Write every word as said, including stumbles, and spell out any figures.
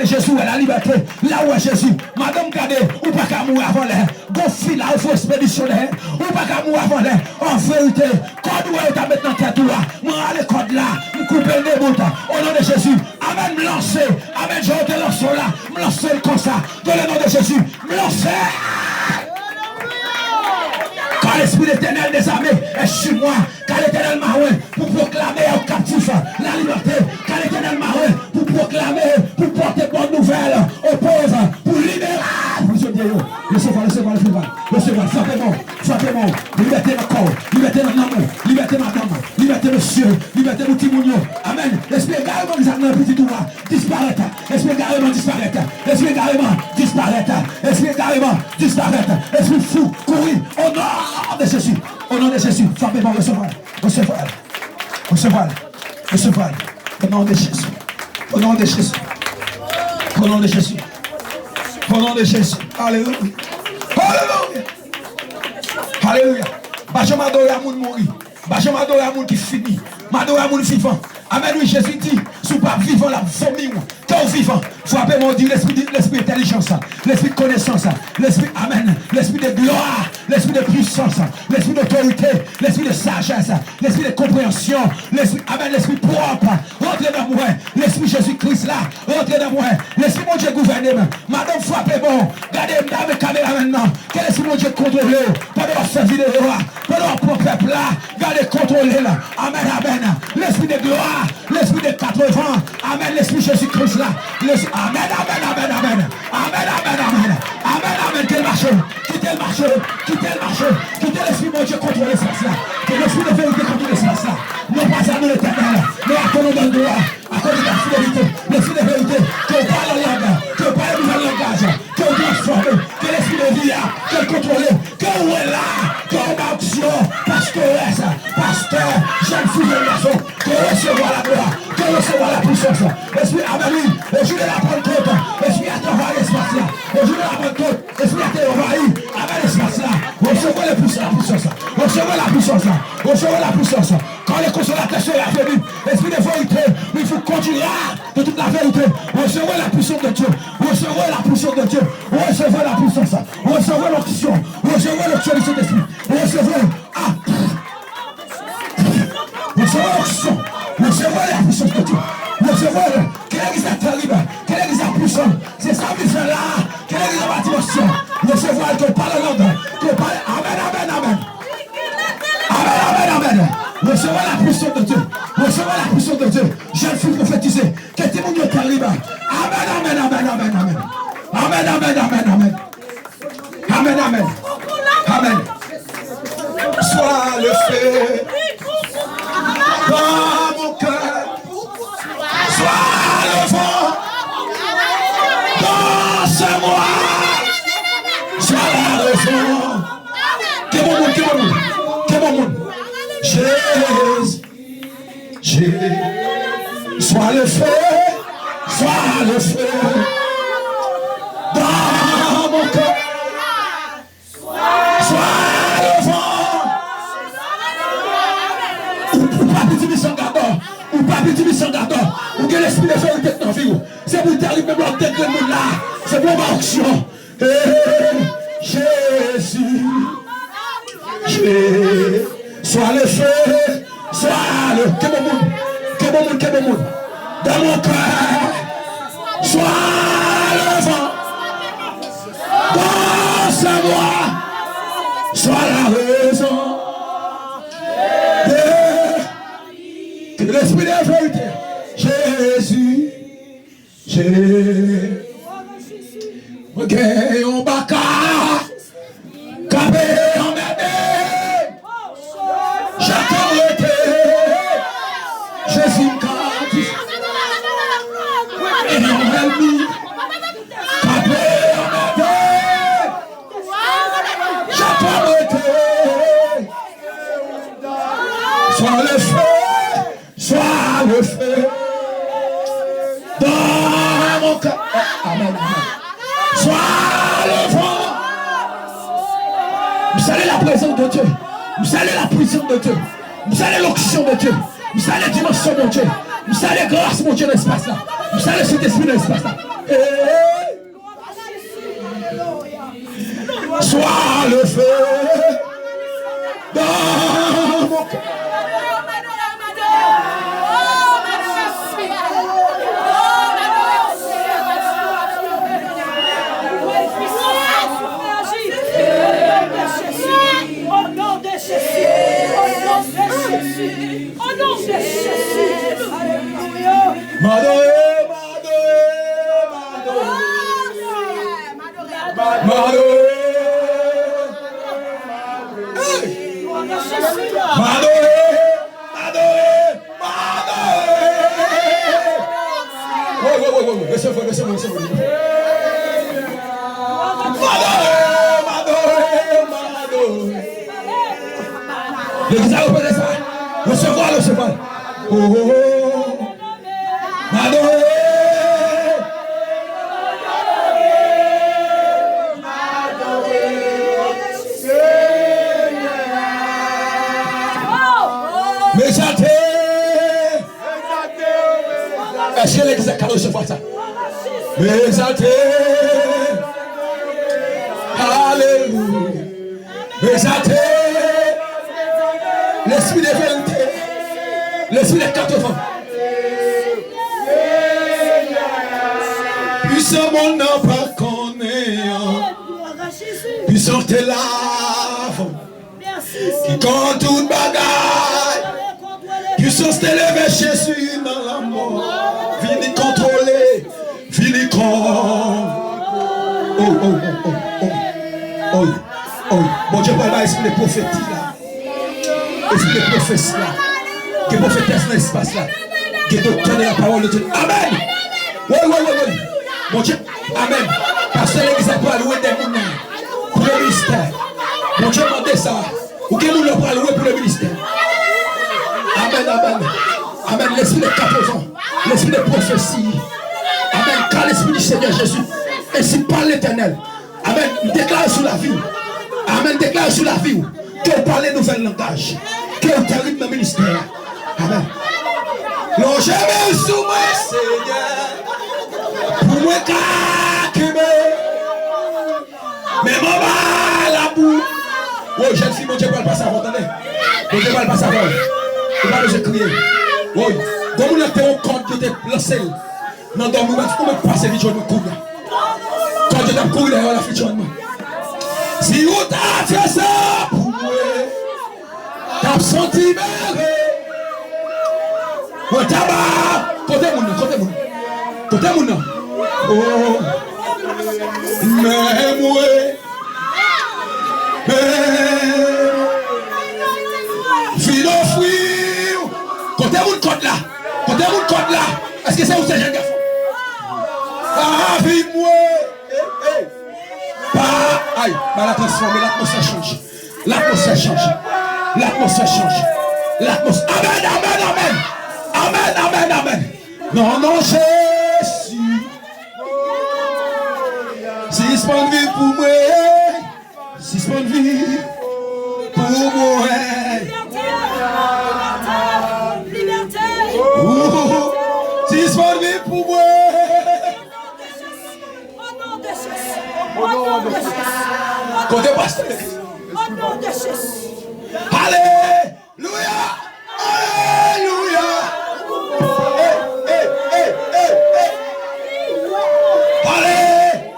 Jezi, wè lalibète. Lè w wè Jezi, madanm, gade, ou pa ka mouri avan lè. Gon fi la, ou fè espedisyon lè. Ou pa ka mouri avan lè. An verite, kòd ou wè yo ta met nan tèt ou a, mwen rale kòd la, m koupe l de bout. O non de Jezi. Amèn, m lanse. Amèn, jan yo te lanse w la, m lanse l konsa. Dans le nom de Jésus, m lanse. Car l'Esprit de l'Éternel des armées est sur moi. Car l'Éternel m'a oint pour proclamer aux captifs la liberté. Car l'Éternel m'a oint pour proclamer, pour porter bonne nouvelle aux pauvres, pour libérer. Resevwa, resevwa, resevwa, resevwa, frape mò, frape mò, libète nan kò, libète nan nanm, libète madanm, libète mesye, libète nou timoun yo. Amèn. Espri egareman ki sa nan pitit ou a, disparèt. Espri egareman disparèt. Espri egareman disparèt. Espri egareman disparèt. Espri fou, kouri. O non de Jezi. O non de Jezi. Frape mò, resevwa l. Resevwa l. Resevwa l. Resevwa l. O non de Jezi. O non de Jezi. O non de Jezi. O non de Jezi. Alelouya. Alelouya. Alelouya. Pa janm adore a moun mouri. Pa janm adore a moun ki fini. M adore a moun vivan. Amèn, wi, Jezi di, si w pa vivan, l ap vomi w. Ke w vivan. Frape mò, di, lespri, lespri entèlijans, lespri konesans, lespri, amèn, lespri de glwa, lespri de pwisans, lespri de otorite, lespri de sajès, lespri de konpreyansyon, lespri, amèn, lespri pwòp, rantre nan mwen, lespri Jezi Kris la, rantre nan mwen, lespri Bondye gouvène m, madanm frape bon, gade m, dame kameramèn nan, ke lespri Bondye kontwole w, pandan w ap fè videyo a, pandan w ap pran pèp la, gade kontwole l, amèn, amèn, lespri de glwa, lespri de katrevan, amèn, lespri Jezi Kris la, lespri, amèn, amèn, amèn, amèn. Amèn, amèn, amèn. Amèn, amèn. Kite l mache. Kite l mache. Kite l mache. Kite lespri Bondye kontwole espas la. Ke lespri de verite kontwole espas la. Non pas à nous, l'Éternel, mais à ton nom donne gloire. À cause de ta fidélité, lespri de verite, ke w pale an lang, ke w pale nouvèl langaj, ke w transfòme, ke lespri de vi a, ke l kontwole, ke w wè la, ke w ba onksyon, pastè, pastè, jèn fi, jèn gason, ke w resevwa laglwa, ke w resevwa lapwisans. Espri, amèn, wi. Au jour de la Pentecôte, Esprit a travaillé espace là. Au jour de la Pentecôte, Esprit a été envahi. Amèn, espace là. Recevez le puissance, la puissance. Recevez la puissance. Recevez la puissance. Quand le consolateur sera venu, Esprit de vérité, il vous conduira de toute la vérité. Recevez la puissance de Dieu. Recevez la puissance de Dieu. Recevez la puissance. Recevez l'onction. Recevez l'onction du Saint-Esprit. Recevez. Ah. Resevwa onksyon. Resevwa la puissance de Dieu. Resevwa l. Ke legliz la terib. Ke legliz la pwisan. Se sa m vin fè la. Ke legliz la pa dimansyon. Resevwa l, ke w pale an lang. Ke w pale. Amèn, amèn, amèn. Amèn, amèn, amèn. Resevwa la puissance de Dieu. Resevwa la puissance de Dieu. Jèn fi pwofetize. Ke timoun yo terib. Amèn, amèn, amèn, amèn, amèn. Amèn, amèn, amèn, amèn. Amèn, amèn. Amèn. Sois le feu dans mon cœur. Sois le vent dans ce moi. Sois la raison. Ke bon moun, ke bon moun, ke bon moun. Jésus. Jésus, sois le feu, sois le feu dans mon cœur, sois le vent. Ou, ou pa piti misan gadò, ou pa piti misan gadò, ou gen lespri de verite nan vi w. Se pou w te rive menm lè w ap degrenn moun la, se pou w ba onksyon. Hey, Jésus, Jésus, sois le feu, sois le, ke bon moun, ke bon moun, ke bon moun. Dans mon cœur, sois le vent, dans ce moi, sois la raison. Hey, ke lespri de verite, Jésus. Mwen gen yon baka k ap anmède m. Jan ke m rete, Jezi m ka di. Mwen gen yon lènmi k ap anmède m. Jan ke m rete, sois le feu. Sois le feu dans mon cœur. Amèn, amèn. Sois le vent. M salye la prezans de Dye. M salye la pwisans de Dye. M salye lonksyon de Dye. M salye dimansyon Bondye. M salye gras Bondye nan espas la. M salye Sentespri nan espas la. Madoe! Hey! Madoe! Madoe! Madoe! Woy, woy, woy, woy, woy. Resevwa, resevwa, resevwa. Madoe! Madoe! Madoe! Legliz la repete sa. Resevwa, resevwa. Oh, oh, oh. Madoe! Mezate! Èske legliz la ka resevwa sa? Mezate! Alelouya! Mezate! Lespri de verite. Lespri de katrevan. Pwisan moun nan pa konnen an. Pwisan te la avan. Ki konn tout bagay. Pwisans te leve Jezi nan lanmò. Vini kontwole. Vini kon. Oh, oh, oh, oh, oh. Oh, oh. Bondye pral bay espri de pwofesi la. Espri de pwofesi la. Gen pwofetès nan espas la. Gen doktè de la pawòl de Dye. Amèn. Wi, wi, wi, wi. Bondye. Amèn. Pastè legliz la pral louwe de moun nan. Pou le ministè. Bondye mande sa. Ou gen moun yo pral louwe pou le ministè. Amèn, amèn. Amèn. Lespri de katrevan. Lespri de pwofesi. Amèn. Ka lespri di Senyè Jezi. Ensi pale Letènèl. Amèn. M deklare sou lavi w. Amèn. Deklare sou lavi w. Ke w pale nouvèl langaj. Ke w terib nan ministè a. Amèn. Lonje men sou mwen, Senyè. Pou mwen ka kenbe. Men m anba labou. Woy, jèn fi, Bondye pral pase avè w, tande. Bondye pral pase avè w. Ou pa bezwen kriye. Woy, gwo moun nan te yon kòd, yo te lanse l nan dòmi, ou mèt, ou mèt pase vin jwenn mwen kounye a. Kòd yo t ap kouri dèyè w la, vin jwenn mwen. Si ou ta fè sa pou mwen, t ap santi bere. Mwen taba. Kote moun nan? Kote moun nan? Kote moun nan? Oh. Men mwen. Men. Vin ofri. Kote moun kòd la? Kote moun kòd la? Èske se ou se jèn gason? Lavi mwen. Hey, hey. Pa, ay, ba la transfòme, latmosfè chanje. Latmosfè chanje. Latmosfè chanje. Latmos-, amèn, amèn, amèn. Amèn, amèn, amèn. Non, non, Jezi. Sispann viv pou mwen. Sispann viv pou mwen. Libète, libète, libète. Ou, sispann viv pou mwen. Au nom de Jésus. Au nom de Jésus. Kote pastè? Au nom de Jésus. Ale!